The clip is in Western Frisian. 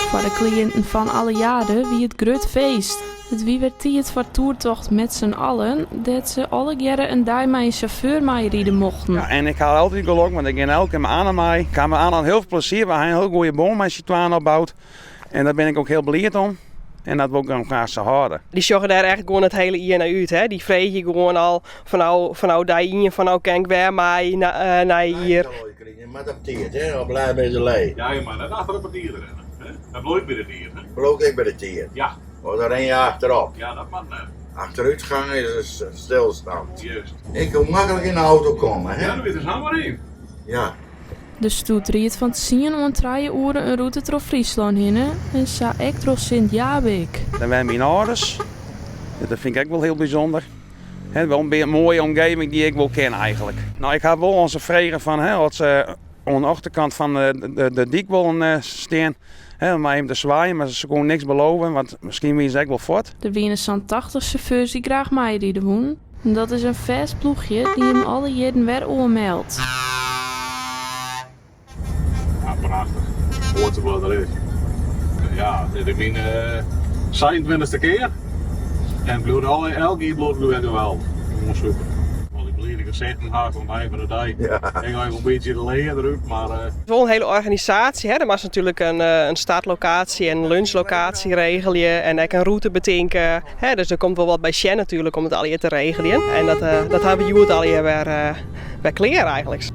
Foar de kliïnten fan Alliade wie it grut feest. It wie wer tiid foar toertocht Met z'n allen, dêr't se allegearre in dei mei in sjauffeur meiride mochten. Ja, en ik ha altyd gelok, want ik gean elke kear mei Anne mei. Ik ha mei Anne hiel folle plezier. We ha in hiel goede bân mei syn twaen opboud. En dêr bin ik ek hiel bliid om. En dat wol ik dan graach sa hâlde. Dy sjogge dêr echt gewoan it hiele jier nei út. Hè? Dy freegje gewoan al fanôf dei ien fan no kin ik wer mei nei jier. Je moat op tiid, hè? Op lei by de lei. Ja, je moat net achter op 'e tiid rinne. Hè? Dat bliuwt by de tiid. Hè? Bliuwt ek by de tiid. Ja. Want dan rin je achterop. Ja, dat moat net. Achteruitgang is in stilstand. Juist. Ik koe maklik yn de auto komme, hè? Ja, dan wie der samar yn. Ja. De stoet ried fan tsien oant trije oere in rûte troch Fryslân hinne en sa ek troch Sint Jabik. Dêr wennen myn âlders. Dat fyn ik ek wol hiel bysûnder. He, wol in moaie omgeving dy't ik wol ken eigentlik. No, ik ha wol oan se frege fan he, oft se oan de achterkant fan de, de dyk wollen stean. He, om even te swaaien, mar se koene niks beloven, want miskien wiene se ek wol fuort. Der wiene sa'n 80 sjauffeurs dy't graach meiride woene. Dat is in fêst ploechje dy't him alle jierren wer oanmeldt. Ja, prachtich. Moaiste wat der is. Ja, dit is myn 26e kear. En it bliuwt al, elk jier bliuwt it wer geweldich. Gewoan super. Al dy blide gesichten ha ik oan it ein fan de dei. Ik ha even in bytsje de lear derút, mar. Het is wol in hiele organisaasje. Hè? Der moatst natuerlik in startlokaasje en in lunchlokaasje regelje en ek in rûte betinke. Hè? Dus der komt wol wat by sjen natuerlik om it allegear te regeljen. En dat, dat hawwe we hjoed allegear wer, wer klear eigentlik.